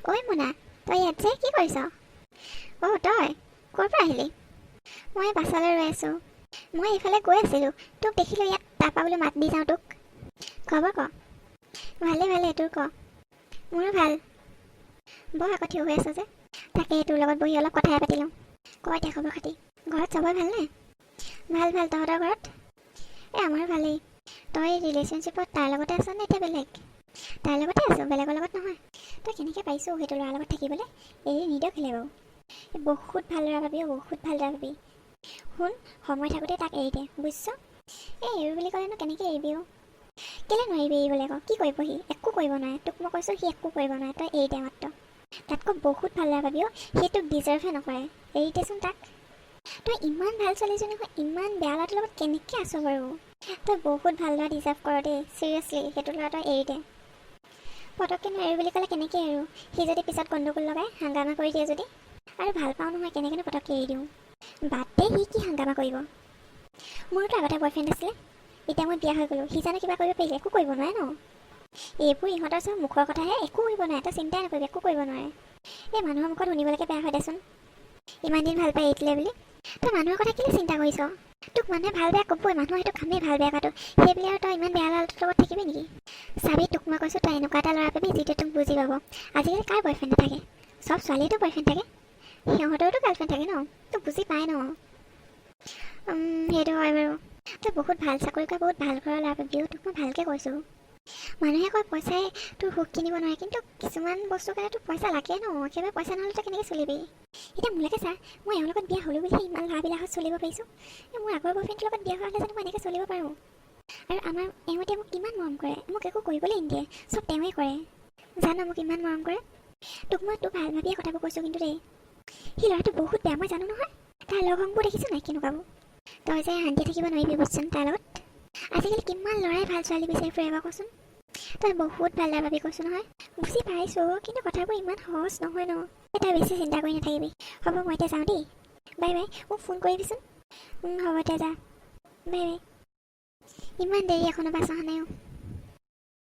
ঐ মোনা, তই ইয়াত যে কি কৰিছ? অ', তই ক'ৰ পৰা আহিলি? মই বাছলৈ ৰৈ আছোঁ। মই এইফালে গৈ আছিলোঁ, তোক দেখিলোঁ ইয়াত, তাৰপৰা বোলো মাত দি যাওঁ তোক। খবৰ ক। ভালে ভালে, তোৰ ক? মোৰো ভাল। বহ আকৌ, থিয় হৈ আছ যে। তাকে তোৰ লগত বহি অলপ কথাই পাতি লওঁ। ক এতিয়া খবৰ খাতি। ঘৰত চবৰে ভালনে? ভাল ভাল। তহঁতৰ ঘৰত? এই আমাৰো ভালেই। তই ৰিলেশ্যনশ্বিপত তাৰ লগতে আছ নে এতিয়া বেলেগ? তাৰ লগতে আছোঁ, বেলেগৰ লগত নহয়। তই কেনেকৈ পাৰিছ সেইটো ল'ৰাৰ লগত থাকিবলৈ? এৰি নিদিয় কেলে বাৰু? এই বহুত ভাল ল'ৰা পাবি অ', বহুত ভাল ল'ৰা পাবি। শুন, সময় থাকোঁতে তাক এৰি দে, বুজিছ? এই এৰো বুলি ক'লেনো কেনেকৈ এৰিবি অ'? কেলৈ নোৱাৰিবি এৰিবলৈ আকৌ? কি কৰিব সি? একো কৰিব নোৱাৰে। তোক মই কৈছোঁ, সি একো কৰিব নোৱাৰে। তই এৰি দে মাত্ৰ। তাতকৈ বহুত ভাল ল'ৰা পাবি অ'। সি তোক ডিজাৰ্ভহে নকৰে। এৰি দেচোন তাক। তই ইমান ভাল ছোৱালীজনী হৈ ইমান বেয়া ল'ৰাটোৰ লগত কেনেকৈ আছ বাৰু? তই বহুত ভাল ল'ৰা ডিজাৰ্ভ কৰ দেই। চিৰিয়াছলি, সেইটো ল'ৰা তই এৰি দে। পটককৈ নোৱাৰো বুলি ক'লে কেনেকৈ এৰোঁ? সি যদি পিছত গণ্ডগোল লগাই হাংগামা কৰি দিয়ে যদি? আৰু ভাল পাওঁ নহয়, কেনেকৈনো পটককৈ এৰি দিওঁ? বাদ দে, সি কি হাংগামা কৰিব? মোৰোতো আগতে বয়ফ্ৰেণ্ড আছিলে, এতিয়া মই বিয়া হৈ গ'লোঁ। সি জানো কিবা কৰিব পাৰিলে? একো কৰিব নোৱাৰে ন। এইবোৰ ইহঁতৰ চব মুখৰ কথাহে, একো কৰিব নোৱাৰে। তই চিন্তাই নকৰিবি, একো কৰিব নোৱাৰে। এই মানুহৰ মুখত শুনিবলৈকে বেয়া হয় দেচোন, ইমান দিন ভাল পাই এৰি দিলে বুলি। তই মানুহৰ কথা কেলৈ চিন্তা কৰিছ? তোক মানুহে ভাল বেয়া ক'বই, মানুহৰ সেইটো কামেই ভাল বেয়া কৰাটো। সেইবুলি আৰু তই ইমান বেয়া ল'ৰাটোৰ লগত থাকিবি নেকি? চাবি, তোক মই কৈছোঁ, তই এনেকুৱা এটা ল'ৰা পাবি যিটোৱে তোক বুজি পাব। আজিকালি কাৰ বয়ফ্ৰেণ্ড নাথাকে? চব ছোৱালীয়েতো বয়ফ্ৰেণ্ড থাকে, সিহঁতৰতো গাৰ্লফ্ৰেণ্ড থাকে ন। তোক বুজি পায় ন। সেইটো হয় বাৰু। তই বহুত ভাল চাকৰি কৰা, বহুত ভাল ঘৰৰ ল'ৰা পাবি অ'। তোক মই ভালকৈ কৈছোঁ। মানুহে কয় পইচাই তোৰ সুখ কিনিব নোৱাৰে, কিন্তু কিছুমান বস্তুৰ কাৰণে তোক পইচা লাগে ন। একেবাৰে পইচা নহ'লে তই কেনেকৈ চলিবি? এতিয়া মোলৈকে চা, মই এওঁৰ লগত বিয়া হ'লোঁ বুলিহে ইমান লাহ বিলাহত চলিব পাৰিছোঁ। এই মোৰ আগৰ বয়ফ্ৰেণ্ডটোৰ লগত বিয়া হোৱা হ'লে জানো মই এনেকৈ চলিব পাৰোঁ? আৰু আমাৰ এওঁ এতিয়া মোক কিমান মৰম কৰে, মোক একো কৰিবলৈ নিদিয়ে, চব তেওঁৱেই কৰে। জান, মোক ইমান মৰম কৰে। তোক মই তোৰ ভাল ভাবিয়ে কথাবোৰ কৈছোঁ কিন্তু দেই। সি ল'ৰাটো বহুত বেয়া, মই জানো নহয়। তাৰ লগ সংগবোৰ দেখিছোঁ নাই কেনেকুৱাবোৰ? তই যে শান্তি থাকিব নোৱাৰিবি, বুজিছনে তাৰ লগত? আজিকালি কিমান ল'ৰাই ভাল ছোৱালী বিচাৰি ফুৰে বাৰু, কচোন? তই বহুত ভাল ল'ৰা পাবি, কৈছোঁ নহয়। বুজি পাইছোঁ, কিন্তু কথাবোৰ ইমান সহজ নহয় ন। এই তই বেছি চিন্তা কৰি নাথাকিবি। হ'ব, মই এতিয়া যাওঁ দেই। Bye bye. মোক ফোন কৰিবিচোন। হ'ব এতিয়া যা, বাই বাই। ইমান দেৰি, এখনো বাছ অহা নাই অ'।